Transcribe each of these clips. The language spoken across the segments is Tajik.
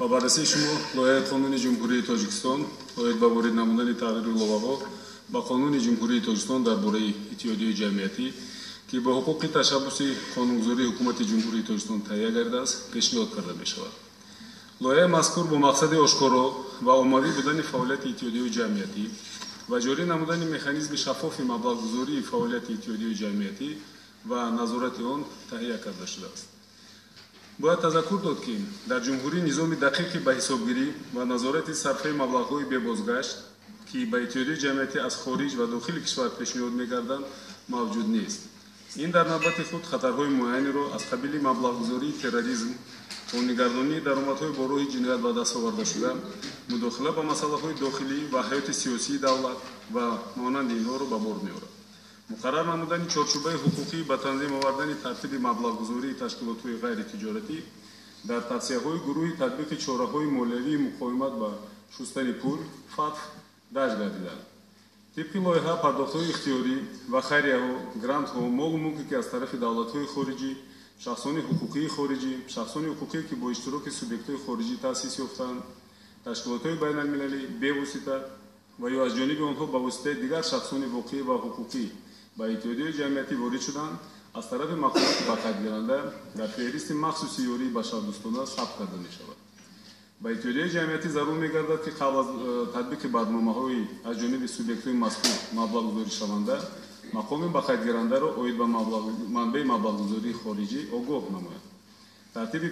Ба баррасии шумо лоиҳаи Қонуни Ҷумҳурии Тоҷикистон оид ба ворид намудани тағйиру иловаҳо ба Қонуни Ҷумҳурии Тоҷикистон дар бораи иттиҳодияи ҷамъиятӣ, ки бо ҳуқуқи ташаббуси қонунгузории Ҳукумати Ҷумҳурии Тоҷикистон таҳия гардидааст, пешниҳод карда мешавад. Лоиҳаи мазкур бо мақсади ошкоро ва оммавӣ будани фаъолияти иттиҳодияи ҷамъиятӣ ва ҷорӣ намудани механизми шаффофи маблағгузории фаъолияти иттиҳодияи ҷамъиятӣ ва назорати он таҳия карда шудааст. Бояд тазаккур дод, ки дар ҷумҳурӣ низоми дақиқи ба ҳисобгирӣ ва назорати сарфаи маблағҳои бебозгашт, ки ба иттиҳодияи ҷамъиятӣ аз хориҷ ва дохили кишвар пешниҳод мегарданд, мавҷуд нест. Ин дар навбати худ хатарҳои муайянеро аз қабили маблағгузории терроризм, қонунигардонии даромадҳои бо роҳи ҷиноят ба даст овардашуда, мудохила ба масъалаҳои дохилӣ ва ҳаёти сиёсии давлат ва монанди инҳоро ба бор меорад. Муқаррар намудани чорчӯбаи ҳуқуқӣ ба танзим овардани тартиби маблағгузории ташкилотҳои ғайритиҷоратӣ дар тавсияҳои гурӯҳи татбиқи чораҳои молиявии муқовимат ба шустани пул ФАТФ дарҷ гардиданд. Тибқи лоиҳа, пардохтҳои ихтиёрӣ ва хайрияҳо, грантҳо, молу мулке, ки аз тарафи давлатҳои хориҷӣ, шахсони ҳуқуқии хориҷӣ, шахсони ҳуқуқие, ки бо иштироки субъектҳои хориҷӣ таъсис ёфтаанд, ташкилотҳои байналмилалӣ бевосита ва ё аз ҷониби онҳо ба воситаи дигар шахсони воқеӣ ва ҳуқуқӣ ба иттиҳодияи ҷамъиятӣ ворид шуданд, аз тарафи мақомоти бақайдгиранда дар феҳристи махсуси ёрии башардӯстона сабт карда мешавад. Ба иттиҳодияи ҷамъиятӣ зарур мегардад, ки қабл аз татбиқи барномаҳои аз ҷониби субъектҳои мазкур маблағгузоришаванда мақоми бақайдгирандаро оид ба манбаи маблағгузории хориҷӣ огоҳ намояд. Тартиби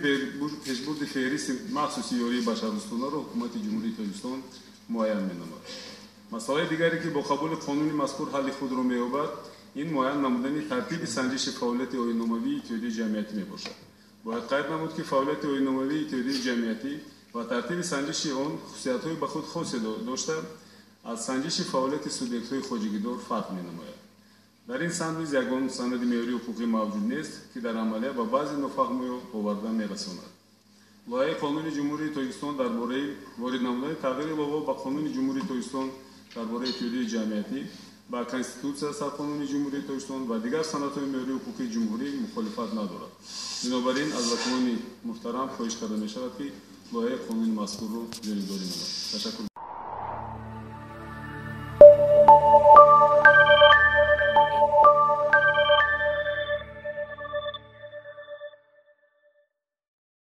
пешбурди феҳристи махсуси ёрии башардӯстонаро Ҳукумати Ҷумҳурии Тоҷикистон муайян менамояд. Масъалаи дигаре, ки бо қабули қонуни мазкур ҳалли худро меёбад, ин муайян намудани тартиби санҷиши фаъолияти оинномавии иттиҳодияи ҷамъиятӣ мебошад. Бояд қайд намуд, ки фаъолияти оинномавии иттиҳодияи ҷамъиятӣ ва тартиби санҷиши он хусусиятҳои ба худ хосе дошта, аз санҷиши фаъолияти субъектҳои хоҷагидор фарқ менамояд. Дар ин самт низ ягон санади меъёрии ҳуқуқӣ мавҷуд нест, ки дар амалия ба баъзе нофаҳмиҳо оварда мерасонад. Лоиҳаи Қонуни Ҷумҳурии Тоҷикистон дар бораи ворид намудани тағйири иловаҳо ба Қонуни Ҷумҳурии Тоҷикистон дар бораи иттиҳодияи ҷамъиятӣ, ба Конститутсия, Сарқонуни Ҷумҳурии Тоҷикистон ва дигар санадҳои меъёрии ҳуқуқии ҷумҳурӣ мухолифат надорад. Бинобар ин аз вакилони муҳтарам хоҳиш карда мешавад, ки лоиҳаи қонуни мазкурро ҷонибдорӣ намояд. Ташаккур.